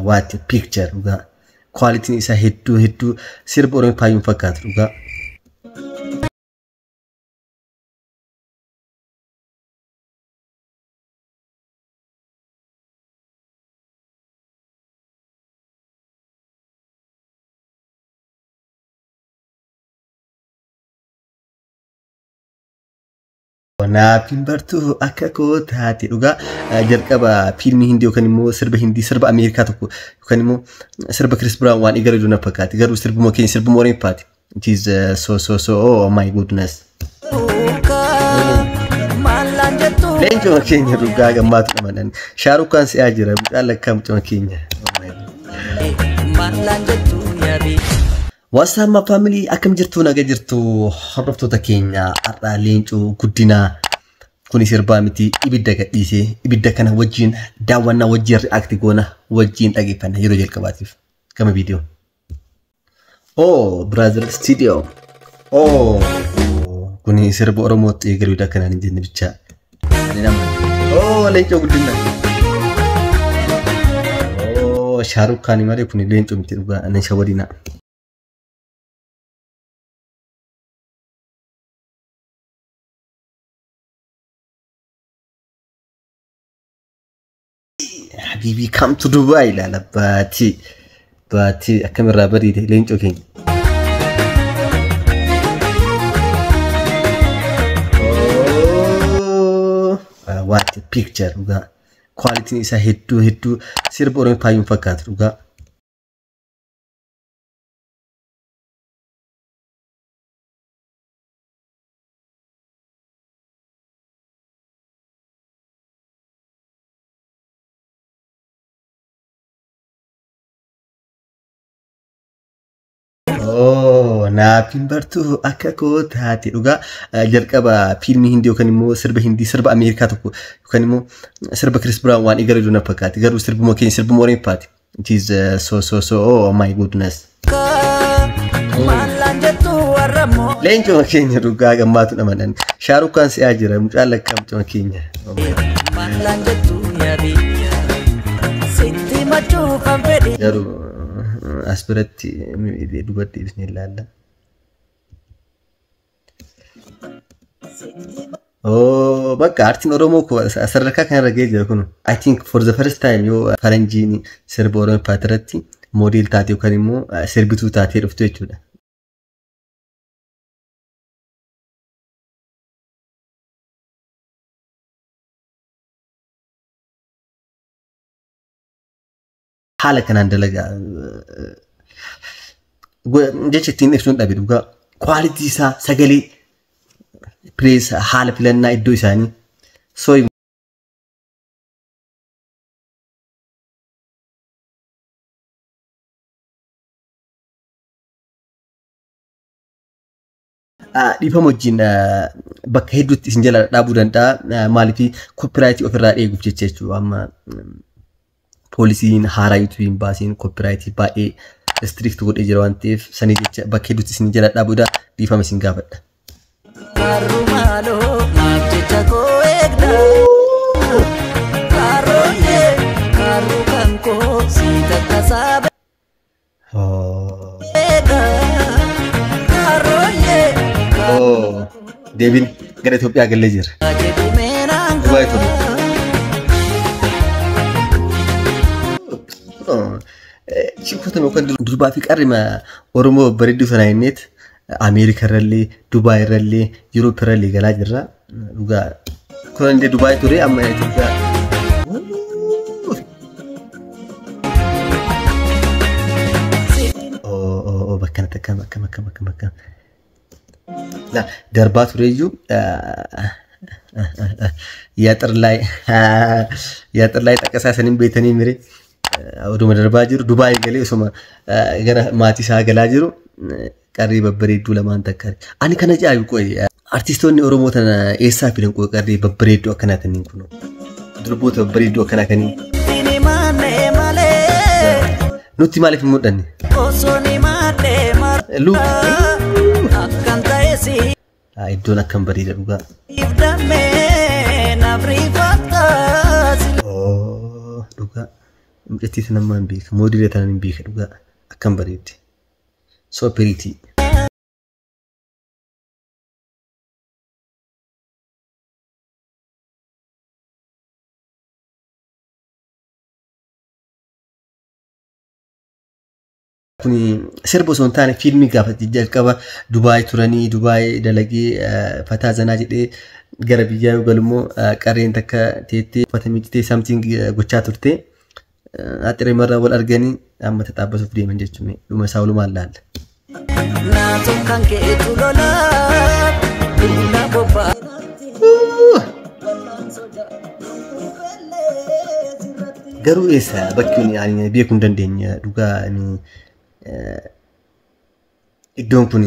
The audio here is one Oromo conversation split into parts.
What a picture dhugaa. Qualityn isaa hedduu hedduu sirba Oromoo faayyuun fakkaatu dhugaa. Naaf hin bartuu akka koo taate dhugaa. Jalqaba fiilmii Hindii yookaan immoo sirba Hindii, sirba Ameerikaa tokko yookaan immoo sirba Chris Brown waan eegalu jiru na fakkaate, garuu sirbuma keenya, sirbuma Oromiffaati. It is so so so, oh my goodness. Leencuma keenya dhugaa gammaatu dhamanan. Shaarukaan si'aa jira, mucaan lakkaa mucama keenya. What's up, my family? Akkam jirtu? Naga jirtu? Hordoftoota keenya, har'aa Leencoo Guddinaa kuni sirbaa miti, ibidda gadhiisee, ibidda kana wajjin daawwannaa, wajjin react goona, wajjin dhageeffanna yeroo jalqabaatiif gama viidiyoo. Oh, Brother Studio. Oh, kuni sirba Oromootti eegaluudha akkanaan hin jenne bichaa. Oh, Leencoo Guddinaa. Oh, Shaarukkaani malee kuni Leencoo miti dhugaa, anan shawadinaa. Habiibii, come to Dubai ilaala, baatii baatii akkamirraa bariide leencoo keenya. Oh, what a picture dhugaa. Qualityn isaa hedduu hedduu sirba Oromoo faayyuun fakkaatu dhugaa. Oh, naaf hin bartuu akka koo taate dhugaa. Jalqaba fiilmii Hindii yookaan immoo sirba Hindii, sirba Ameerikaa tokko yookaan immoo sirba Chris Brown waan eegalu jiru na fakkaate, garuu sirbuma keenya, sirbuma Oromiffaati. It is so so so, oh my goodness. Leencuma keenya dhugaa gammaatu dhamanan. Shaarukaan si'aa jira, mucaan lakkaa mucama keenya. Garuu as biratti dubartii ibsnee ilaalla. Oh, bakka aartiin Oromoo koo sadarkaa kanarra gahee jira kun. I think for the first time yoo faranjiin sirba Oromoo irratti model taate yookaan immoo sirbituu taatee dhuftu jechuudha. Haala kanaan dalagaa jecha ittiin ibsuun dhabe dhugaa. Quality isaa, sagalee, pirees, haala filannaa iddoo isaanii. So dhiifama wajjin bakka hedduutti isin jala dhaabuu danda'a. Maaliif? Copyright ofirraa eeguuf jecha jechuudha. Amma poolisiin haaraa YouTubeiin baasiin copyright baay'ee strict godhee jira waan ta'eef, sanii jecha bakka hedduutti isin jala dhaabuudha, dhiifama isin gaafadha. Karumaaloo maaf jecha koo eegda? Kaarooyee kaaruu kan koo si takkasaa beeka. Kaarooyee Oh, deebiin gara Itoophiyaa galee jira. Jedhi meenaan. Dubaay ture. Shiffootama yookaan durbaa fi qarrima Oromoo bareedduu sana inneet Ameerika irrallee, Dubaay irrallee, Yuuroop irrallee galaa jirra. Dhugaa kun illee Dubaay ture, amma Itoophiyaa. Oh, bakka kanatti akkam akkam akkam akkam akkam. Darbaa tureyyuu yaaxir laay xaqasaa saniin beetanii mire, oduma darbaa jiru Dubaay galee, osuma gara maatii isaa galaa jiru qarree babbareedduu lamaan takka. Ani kana ajaa'ibu, qoy, artistoonni Oromoo tana eessaa fidan qoy qarree babbareedduu akkanaa taniin kun, durboota babbareedduu akkanaa kaniin? Ni maannee malee. Nutti maaliif hin mul'anne? Osoo ni maannee Lu akkan ta'e si Iddoon akkam bareeda dhugaa. Damee naaf rifatta. Oh, dhugaa. Mucattii sana ammaa hin beeka. Moodela tanaan hin beeka dhugaa. Akkam bareeddi. So pretty. Kuni sirba osoo hin taane fiilmii gaafa jalqaba Dubaay turanii Dubaay dalagee fataa zanaa jedhee gara biyyaa yoo galu immoo qarreen takka teettee uffata miiccitee something gochaa turte. Haxxireemarraa wal arganii amma taxaabbasuuf deeman jechuudha. Dhuma isaa walumaan laalla. Naatoo kan keetu lolaa duula bobbaa. Garuu eessa bakki kun ani beekuu hin dandeenye dhugaa ani iddoon kun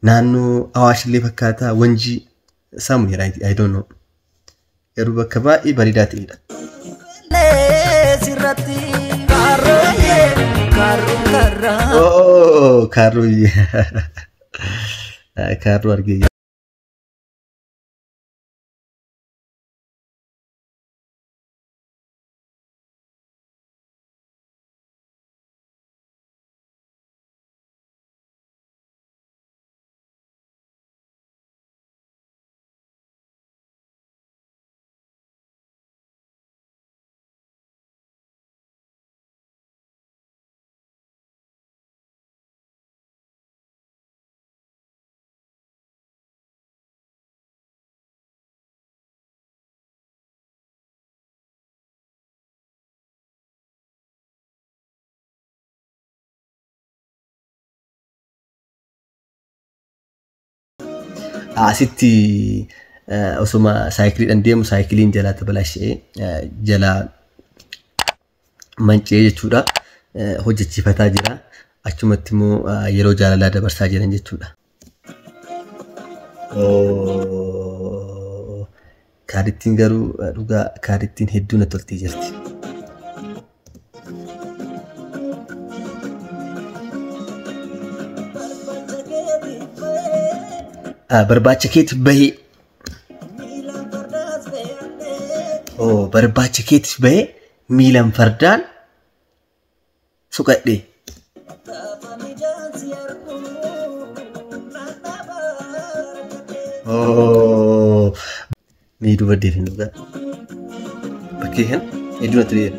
naannoo Awaash illee fakkaata Wanjii somewhere I don't know. Garuu bakka baay'ee bareedaa ta'edha. Sirratti kaarooyee kaaruu karraa. Oh, kaarruu kaarruu argee jira. Asitti osuma saayikiliidhaan deemu saayikiliin jalaa tabalaashee jalaa manca'ee jechuudha. Hojjechiifataa jira. Achumatti immoo yeroo jaalalaa dabarsaa jiran jechuudha. Kaarittiin garuu dhugaa kaarittiin hedduu na toltee jirti. Barbaacha keetiif bahee. Barbaacha keetiif bahee miilan fardaan suqadhe. Mee duuba deebiin dhugaa. Bakkee kana hedduu natti toleera.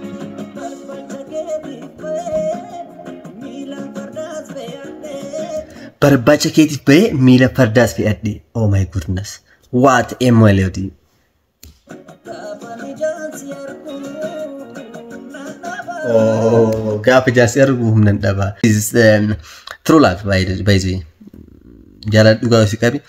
Barbaacha keetiif bahee miila fardaas fe'adhe. Oh my goodness. What a melody. Oh, gaafa jaarsi argu humna hin dhabaa. Is true love by the way. Jaalala dhugaa si qabi.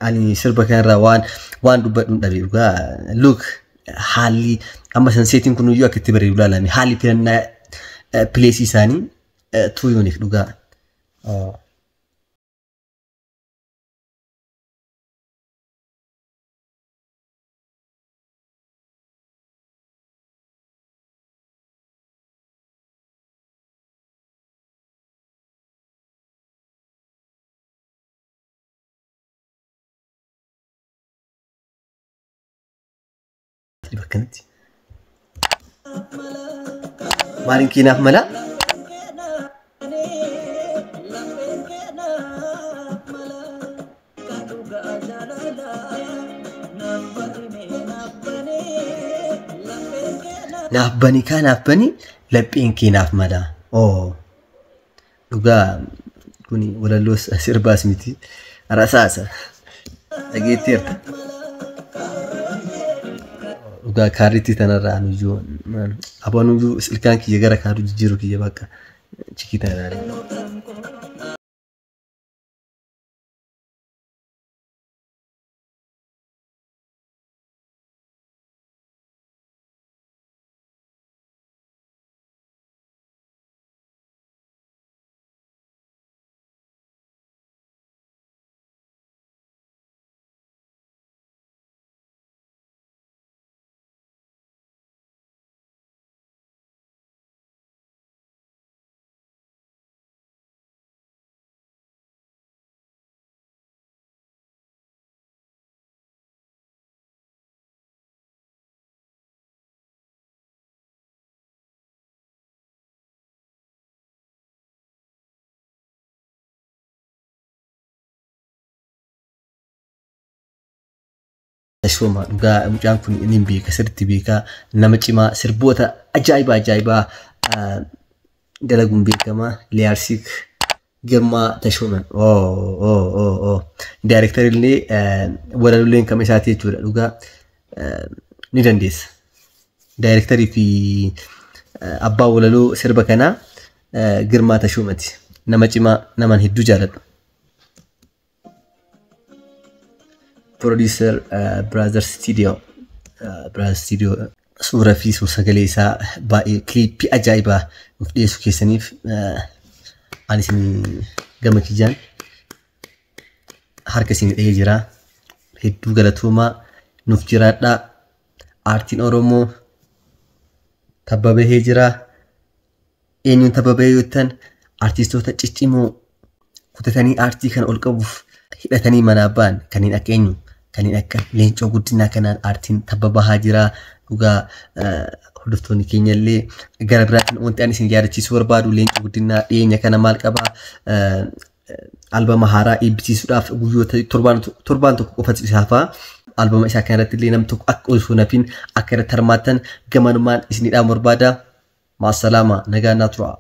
Ani sirba kanarraa waan dubbadhu hin dhabe dhugaa. Look, haalli amma sunsetiin kun iyyuu akka itti bareedu ilaalame haalli filannaa placeii isaanii too unique dhugaa. Bakka kanatti. Maaliin keenaaf mala? Naaf bani kaa naaf bani lapheen kee naaf mala. Oh. Dhugaa kuni walaloo sirbaas miti. Rasaasa. Dhageetteerta. Dhugaa kaarriitti tanarraa anuyyuu abaanuyyuu ilkaan kiyya gara kaaruu jijjiiruu kiyya bakka chikii tana ilaalee. Tashoomaa dhugaa mucaan kun ni beeka, sirriitti beeka, nama cimaa sirboota ajaa'ibaa ajaa'ibaa dalaguun beekama. Liyaarsiik Girmaa Tashoomaa. Daayireektarii illee walalooleen kama isaati jechuudha, dhugaa ni dandeessa. Daayireektarii fi abbaa walaloo sirba kanaa Girmaa Tashoomaati. Nama cimaa namaan hedduu jaaladhu. Producer Brother Studio, Brother Studio suura fi suur-sagalee isaa baay'ee kiliippii ajaa'ibaa nuuf dhiyeessuu keessaniif ani isin gama kiyyaan harka isin dhahee jira. Hedduu galatoomaa, nuuf jiraadhaa. Aartiin Oromoo tabba bahee jira. Eenyuun tabba bahee yoo jettan, artistoota ciccimoo kutatanii aartii kana ol qabuuf hidhatanii manaa ba'an, kanneen akka eenyu, kanneen akka Leencoo Guddinaa kanaan aartiin tabba bahaa jira. Dhugaa hordoftoonni keenya illee, gara biraatiin wanti ani isin yaadachiisuu barbaadu, Leencoo Guddinaa dhiyeenya kana maal qabaa, albama haaraa eebbisiisuudhaaf guyyoota torbaan tokko qofatu isaaf. Albama isaa kanarratti illee namni tokko akka osoo nafin akka irratti hirmaattan gamanumaan isinidhaan barbaada. Maasalaama, nagaa naa tura.